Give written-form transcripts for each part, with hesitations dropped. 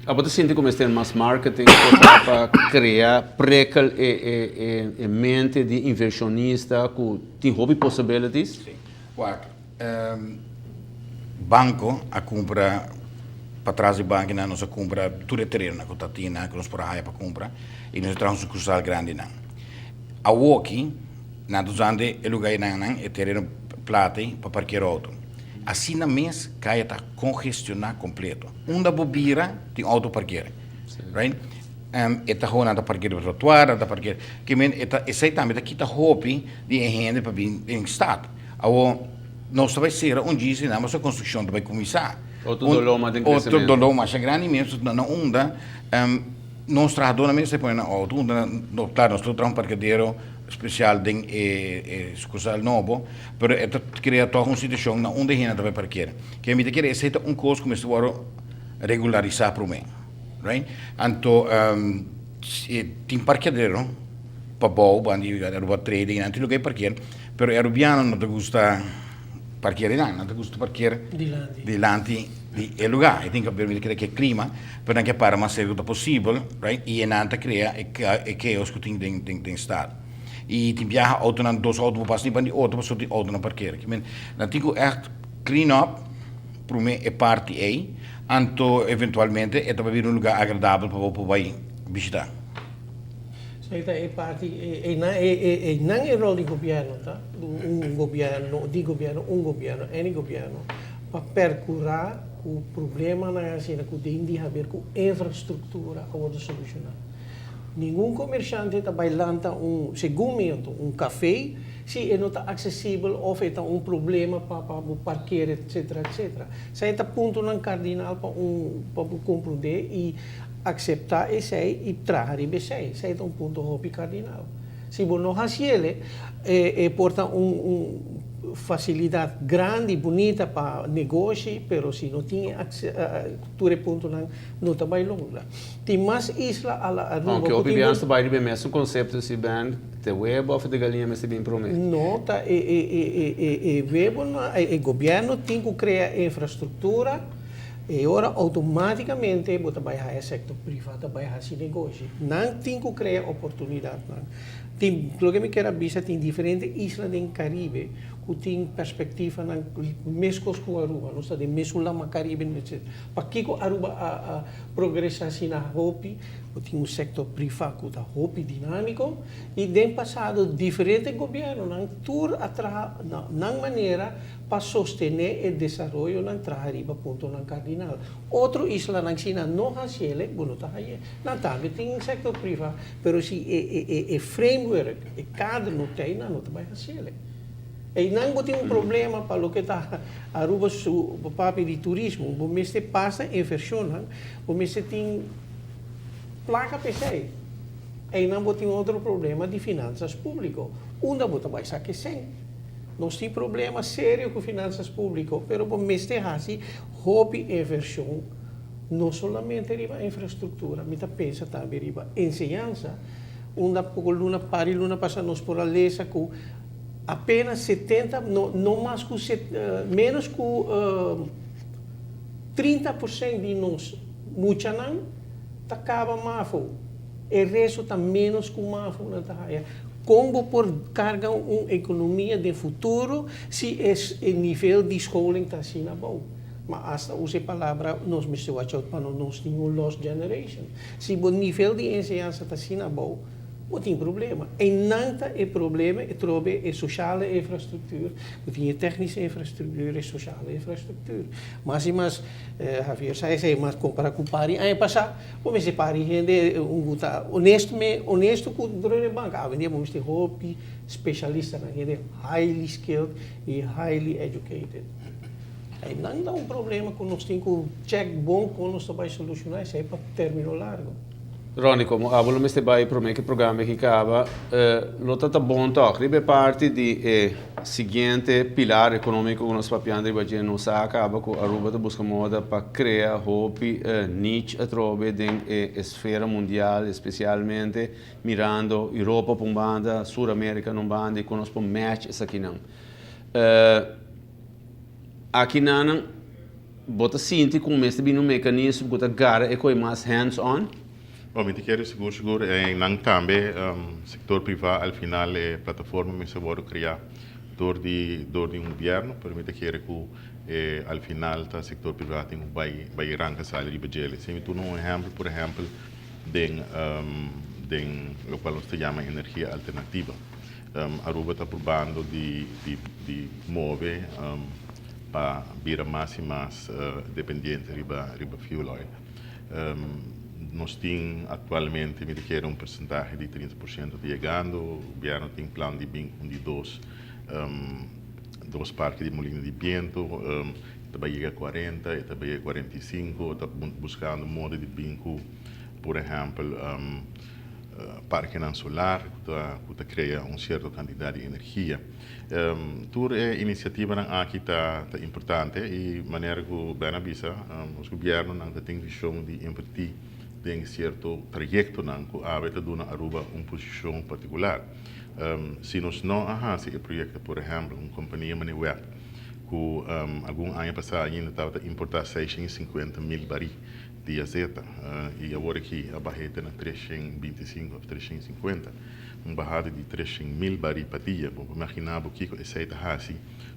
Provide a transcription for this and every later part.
Abo ta sinti ku mester mas marketing por ta pa krea prekel e e e mente di invershonista ku tin hopi possibilities? Si. Wak, banko a kumpra patras di bankinan nos a kumpra tur e terenonan ku ta tin nan ku nos por a haya pa kumpra i nos a traha un sukursal grandi nan. Awoki nan ta usando e luga einan nan e tereno plat ei pa parker outo. Asina mes kaya ta kongestioná kompleto. Unda bo bira tin outo parker, right? E ta ho nan ta parker riba trotuar, nan ta parker, ke men e ta esei tambe ta kita hopi di e hende pa bin den stad. Awor nos ta bai sera un djis di nan pasobra konstrukshon ta bai kuminsá. Otro doló mas den kresementu. Otro doló masha grandi mes pasobra na unda nos trahadónan mes ta pone nan outo, unda nan, klaro nos ta traha un parkadero spesial den e sukursal nobo, pero e ta krea tòg un situashon na unda e hende ta bai parkera. Ke mi ta kere esei ta un kos ku mester wòrdu regularisá promé, right? Anto tin parkeadero pabou banda di Aruba Trading nan tin lugar di parker, pero e arubiano no ta gusta parker einan, nan ta gusta parker dilanti di e lugar. E tin ku permiti kere ke klima, pero nan ke para mas serka ku ta posibel, right? I einan ta krea e keos ku tin den stad. I tin biaha outonan, dos outo por pasa di banda di otro pasobra tin outonan parker. Nan tin ku ègt clean up prome e parti ei, anto eventualmente e ta bai bira un lugar agradabel pa bo por bai bishita. Esei ta e parti, einan einan e rol di gobierno ta, un gobierno, di gobierno, un gobierno, any gobierno, pa percura cu problemanan asina cu den di haber cu infrastructura a wordo soluciona. Ningun comerciante ta bai lanta un, segun mi anto, un cafe si e no ta accesibel of e ta un problema pa pa bo parker etcetera etcetera. Esei ta puntonan cardinal pa un pa bo comprende y acepta esei y traha riba esei. Esei ta un punto hopi cardinal. Si bo no haciele e e por ta un un facilidad grandi bunita pa negoshi pero si no tin e tur e puntonan no ta bai logra. Tin mas isla a la Aruba Aunke hopi biaha ta bai riba e mesun konsepto si ben te webo of te galiña mester bin prome. No ta e e e e e webo no e gobierno tin ku krea infrastruktura e ora outomatikamente bo ta bai haya sektor priva ta bai hasi negoshi. Nan tin ku krea oportunidatnan. Tin loke mi kier a bisa tin diferente isla den Karibe ku tin perspektivanan meskos ku Aruba. Nos ta den mesun lama Karibe etc. Pakiko Aruba a a Progresa asina hopi, bo tin un sektor privá ku ta hopi dinámiko i den pasado diferente gobièrnunan tur a traha na nan manera pa sostené e desaroyonan traha riba puntonan kardinal. Otro islanan si nan no hasiel e, bo no ta hañ'é. Nan tambe tin un sektor privá, pero si e e framework, e kader no ta ei, nan no ta bai hasiel e. Einan bo tin un problema pa loke ta Aruba su papia di turismo. Bo mester pasa inversionnan, bo mester tin placa pa esey. Einan bo tin otro problema di finanzas publico. Unda bo ta bay saca esey? Nos tin problema serio cu finanzas publico, pero bo mester haci hopi inversion, no solamente riba infrastructura, mi ta pensa tambe riba enseñansa. Unda poco luna, par di luna pasa nos por a lesa cu Apenas 70, no, no mas ku ménos ku 30% di nos muchanan ta kaba mafo. E resto ta ménos ku mafo nan ta haya. Kon bo por karga un ekonomia den futuro si e nivel di scholing ta asina abou? Ma asta usa e palabra nos mester watch out pa no nos tin un lost generation. Si bo nivel di enseñansa ta asina abou, Bo tin problema. Einan ta e problema e trobe e sociale infrastructuur, bo tin e technische infrastructuur, e sociale infrastructuur. Mas y mas, Javier sa esey, mas compara cu par di aña pasa, bo mester par di hende un cu ta honesto me, honesto cu drone banca. Awendia bo mester hopi specialistanan, hende highly skilled y highly educated. Einan ta un problema cu nos tin cu check bon con nos ta bay soluciona esey pa termino largo. Ronnie, komo abo lo mester bai promé ku e programa aki kaba, lo ta ta bon tòg. Riba e parti di e siguiente pilar ekonómiko ku nos papiando riba dje, nos sa kaba ku Aruba ta buska moda pa krea hopi niche atrobe den e esfera mundial, espesialmente mirando Europa pa un banda, Sur Amerika na un banda i kon nos por match esakinan. Akinanan. Bo ta sinti ku mester bini un mekanismo ku ta gara e koi mas hands on? Bon, mi ta kere sigur sigur e nan tambe sektor privá al final e plataforma mester wòrdu kreá dor di dor di un gobièrnu pero mi ta kere ku e al final ta sektor privá tin ku bai bai ranka sali riba djele. Si mi tuma un ehèmpel por ehèmpel den den lokual nos ta yama energia alternativa. Aruba ta probando di di di move pa bira mas y mas dependiente riba riba fuel oil. Nos tin actualmente mi ta kere un porcentahe di 30% ta yegando, gobierno tin plan di bin cu di dos dos parke di molina di biento, e ta bay yega 40, e ta bay yega 45, ta buscando modo di bin cu por ehempel parkenan solar ku ta krea un sierto kantidat di energia. Tur e inisiativanan aki ta importante i manera ku Ben a bisa, nos gobièrnunan ta tin vishon di invertí den sierto trayektonan ku awe ta duna Aruba un posishon partikular. Si nos no a hasi e proyekto, por ehèmpel un kompania manera web ku algun aña pasá ainda tabata importá 650.000 barí di azeta y awor aki a baha te na 325 of 350, un bahada di 300.000 barí pa dia. Bo por imagina bo kiko esei ta hasi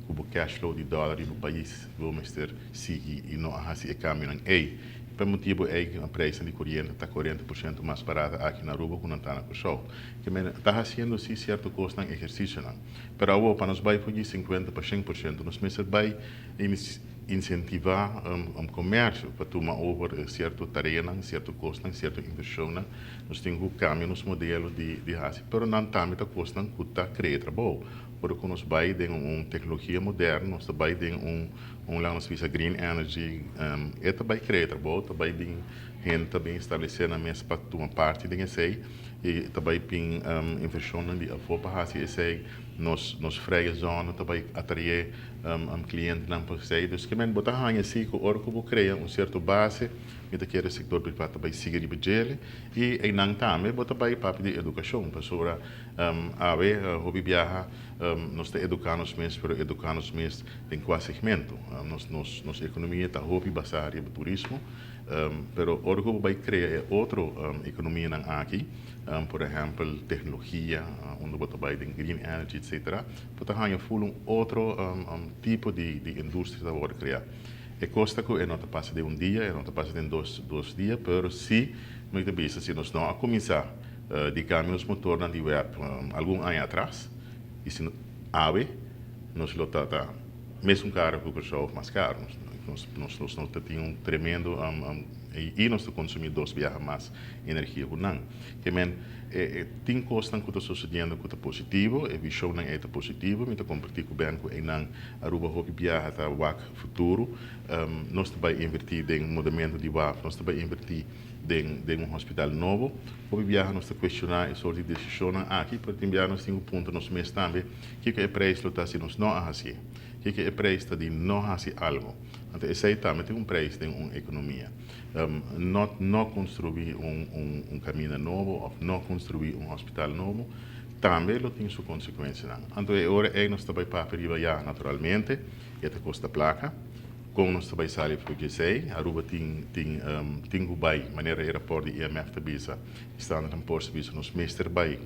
ku bo cash flow di dòler di bo pais. Bo mester sigui y no a hasi e kambionan ei. Pa e motibu ei prijsnan di koriente ta 40% mas barata aki na Aruba ku nan ta na Kòrsou. Ke men ta hasiendo si sierto kosnan, ehersisionan. Pero awor pa nos bai for di 50 pa 100% nos mester bai Insentivá komersio pa tuma over sierto tareanan, sierto kosnan, sierto invershonnan. Nos tin ku kambia nos modelo di hasi, pero nan tambe ta kosnan ku ta krea trabou. Ora ku nos bai den un teknologia moderno, nos ta bai den un un laga nos bisa green energy, e ta bai krea trabou, ta bai bin hende ta bin establesé nan mes pa tuma parti den esei i ta bai bin invershonnan di afó pa hasi esei. Nos nos vrije zone ta bai atraé clientenan pa esei. Dus ke men bo ta haña si ku ora ku bo krea un sierto base, mi ta kere sektor privat ta bai sigui riba djele i einan tambe bo ta bai papia di edukashon pasobra awe hopi biaha nos ta eduká nos mes pero eduká nos mes den kua segmento. Nos nos nos ekonomia ta hopi basá riba turismo pero ora ku bo bai krea e otro ekonomianan aki, Por ehèmpel teknologia, unda bo ta bai den green energy etcetera, bo ta haña ful un otro tipo di industria ta wòrdu kreá. E kos ta ku e no ta pasa den un dia, e no ta pasa den dos dia, pero si mi ta bisa si nos no a kuminsá di kambia nos motornan di web algun aña atras i si awe nos lo ta ta mesun karo ku Kòrsou òf mas karo. Nos no ta tin un tremendo i nos ta konsumí dos biaha mas energia ku nan. Ke men, e tin kosnan ku ta sosediendo ku ta positivo, e vishonnan ei ta positivo, mi ta kompartí ku Ben ku einan Aruba hopi biaha ta wak futuro. Nos ta bai invertí den mudamentu di waf, nos ta bai invertí den den un hospital nobo. Hopi biaha nos ta kuestioná e sort di desishonnan aki, pero tin biaha nos tin ku puntra nos mes tambe kiko e preis lo ta si nos no a hasié. Kiko e preis ta di no hasi algu. Anto esei tambe tin un preis den un ekonomia. No no construi un un un caminda nobo of no construi un hospital nobo tambe lo tin su consecuencianan. Anto e ora ey nos ta bay papia riba ya naturalmente e ta costa placa. Con nos ta bay sali for di esey? Aruba tin tin tin cu bay manera e rapport di IMF ta bisa y Standard and Poor's ta bisa nos mester bay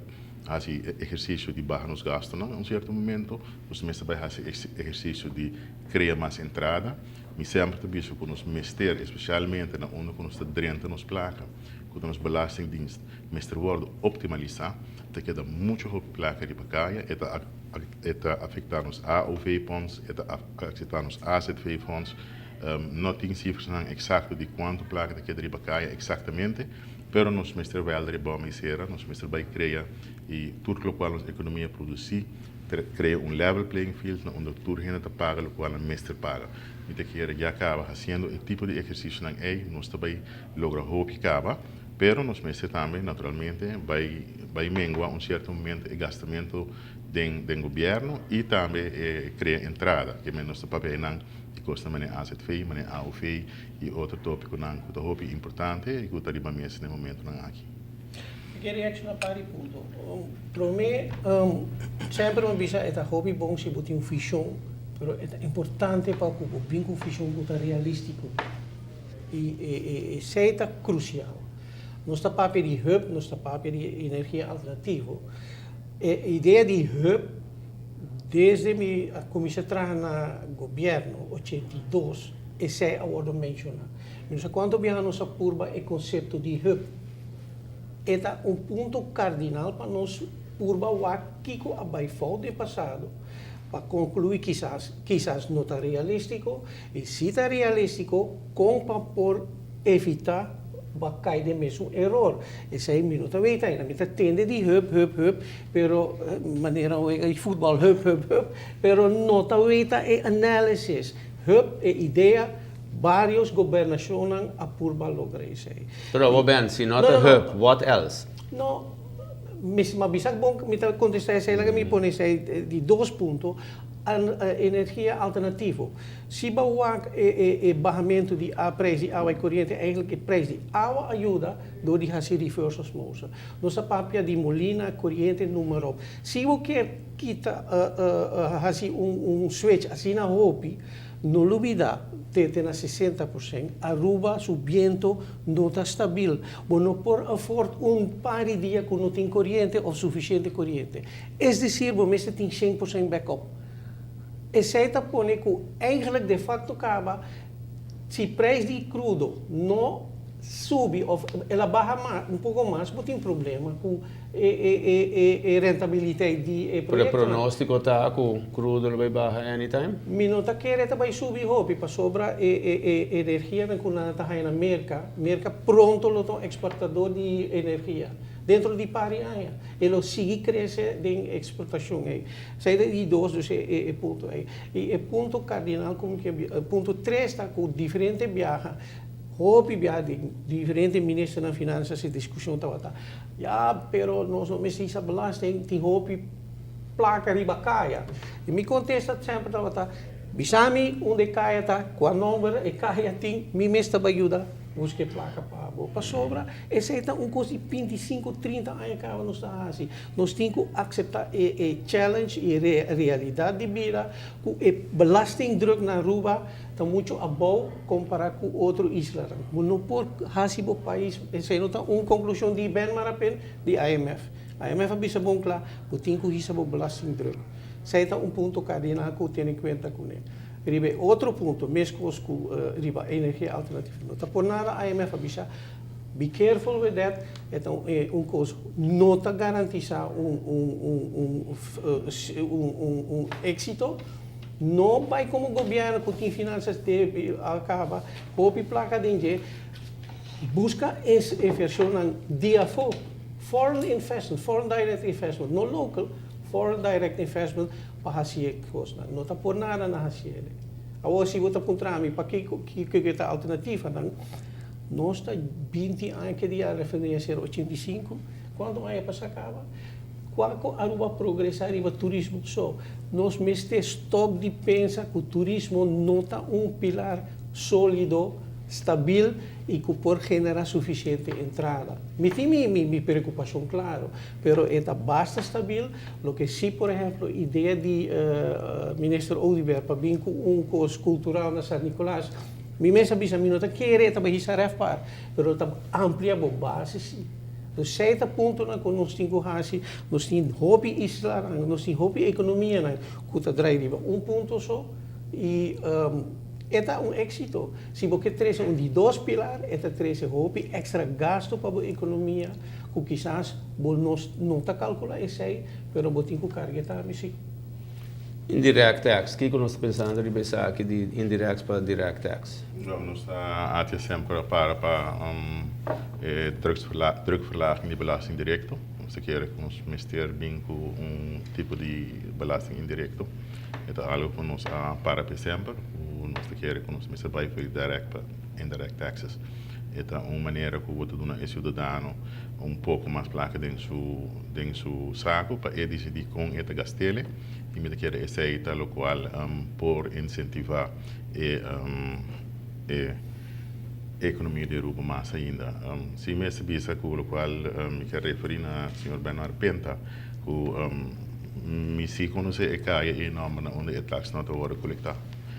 haci ehercicio di baha nos gastonan un cierto momento, nos mester bay haci ehercicio di crea mas entrada. Mi semper ta bisa ku nos mester, espesialmente na unda ku nos ta drenta nos plaka, ku ta nos belastingdienst, mester wòrdu optimalisá. Ta keda muchu hopi plaka riba kaya, e ta e ta afektá nos AOV-fonds, e ta afektá nos AZV-fonds. No tin sifranan eksakto di kuantu plaka ta keda riba kaya eksaktamente, pero nos mester wèlda riba bòm isera, nos mester bai krea i tur lokual nos ekonomia produsí, Crea un level playing field na unda tur hende ta paga locual nan mester paga. Mi ta kere ya caba haciendo e tipo di ehercicionan ey nos ta bay logra hopi caba, pero nos mester tambe naturalmente bay bay mengua un cierto momento e gastamento den den gobierno y tambe e crea entrada. Ke men nos ta papia eynan di cosnan manera AZV, manera AOV y otro topiconan cu ta hopi importante y cu ta riba mesa den momentonan aki. Mi ke reacciona par di punto. Prome, semper mi bisa e ta hopi bon si bo tin un vision. Pero e ta importante pa ku bo bin ku vishon ku ta realístiko. I esei ta krusial. Nos ta papia di hub, nos ta papia di energia alternativo. E idea di hub, desde mi a kuminsá traha na gobièrnu, 82, esei a wòrdu menshoná. Mi no sa kuantu biaha nos a purba e konsepto di hub. E ta un punto kardinal pa nos purba wak kiko a bai fout den pasado, pa konkluí kisas kisas no ta realístiko, i si ta realístiko, kon pa por evitá pa kai den mesun eror. Esei mi no ta weta ainda. Mi ta tende di hub, hub, hub, pero manera wega di futbòl, hub, hub, hub, pero no ta weta e análisis. Hub, e idea, vários gobernashonnan a purba logra esei. Pero awor Ben, si no ta hub, what else? No, mi a bisa bon, mi ta contesta esey, laga mi pone esey di dos punto, energia alternativo. Si bo wak e bahamento di a prijs di awa y coriente, eigenlijk e prijs di awa a yuda door di haci reverse osmose. Nos ta papia di molina, coriente, noem maar op. Si bo kier kita, haci un switch asina hopi, No lubida, te te na 60%, Aruba su biento no ta stabil. Bo no por afford un par di dia cu no tin coriente of suficiente coriente. Es decir, bo mester tin 100% backup. Esey ta pone cu eigenlijk de facto caba si prijs di crudo no subi of el a baha mas, un poco mas, bo tin problema cu e rentabiliteit di e Pero e proyectonan. pronostico ta cu crudo lo bay baha anytime? Mi no ta kere ta bay subi hopi pasobra e energianan cu nan ta haya na Merca, Merca pronto lo ta un exportador di energia dentro di par di aña. E lo sigui crece den exportacion ey. Esey ta di dos, dus e punto ey. Y e punto cardinal cu mi kier, punto tres ta cu diferente biaha Hopi biaha di diferente ministernan finansa si diskushon tabata, ya pero nos no mester hisa belasting, tin hopi plaka riba kaya. I mi kontesta semper tabata, bisa mi unda e kaya ta, kua nomber e kaya tin, mi mes ta bai yuda buska e plaka pa bo. Pasobra esei ta un kos di 25, 30 aña kaba nos ta hasi. Nos tin ku aksepta e challenge i e realidat di bida ku e belastingdruk na Aruba ta mucho abou compara cu otro islanan. Bo no por haci bo pais, esey no ta un conclusion di Ben Marapin, di IMF. IMF a bisa bon cla, bo tin cu hisa bo belastingdruk. Esey ta un punto cardinal cu tene cuenta cune. Riba e otro punto, mescos cu riba energia alternativa, no ta por nada IMF a bisa, be careful with that, e ta un cos no ta garantisa un exito. No bai komo gobièrnu ku tin finansas débil a kaba hopi plaka den dje, buska e invershonnan di afó, foreign investment, foreign direct investment, no local, foreign direct investment pa hasi e kosnan. No ta por nada na hasi e. Awor si bo ta puntra mi pakiko, kiko ta alternativanan, nos ta 20 aña ke di a refineria sero 85, kuantu aña pasa kaba? Kua ku Aruba progresá riba turismo so? Nos mester stòp di pensa ku turismo no ta un pilar sólido, stabil i ku por generá sufisiente entrada. Mi tin mi mi preokupashon klaro, pero e ta basta stabil. Loke si, por ehèmpel, idea di Minister Oduber pa bin ku un kos kultural na San Nicolas, mi mes a bisa mi no ta kere e ta bai hisa REFPAR, pero ta amplia bo base si. Dus esei ta puntonan ku nos tin ku hasi. Nos tin hopi islanan, nos tin hopi ekonomianan ku ta drai riba un punto so i e ta un éksito. Si bo ke trese un di dos pilar, e ta trese hopi èkstra gastu pa bo ekonomia ku kisas bo no ta kalkulá esei, pero bo tin ku karga e tambe si. Indirect tax, kiko nos ta pensando riba esaki di indirect pa direct tax? No, nos ta haci semper para pa e drukverlaging di belasting directo. Nos ta kere cu nos mester bin cu un tipo di belasting indirecto. E ta algo cu nos a para p'e semper, cu nos ta kere cu nos mester bay for di direct pa indirect taxes. E ta un manera cu bo ta duna e ciudadano un poco mas placa den su den su saco pa e dicidi con e ta gastele y mi ta kere esey ta locual por incentiva e e economia di Aruba mas ainda. Si mester bisa cu locual mi kier referi na señor Bernard Penta cu. Mi si konosé e kaya i nòmber na unda e tax no ta wòrdu kolektá.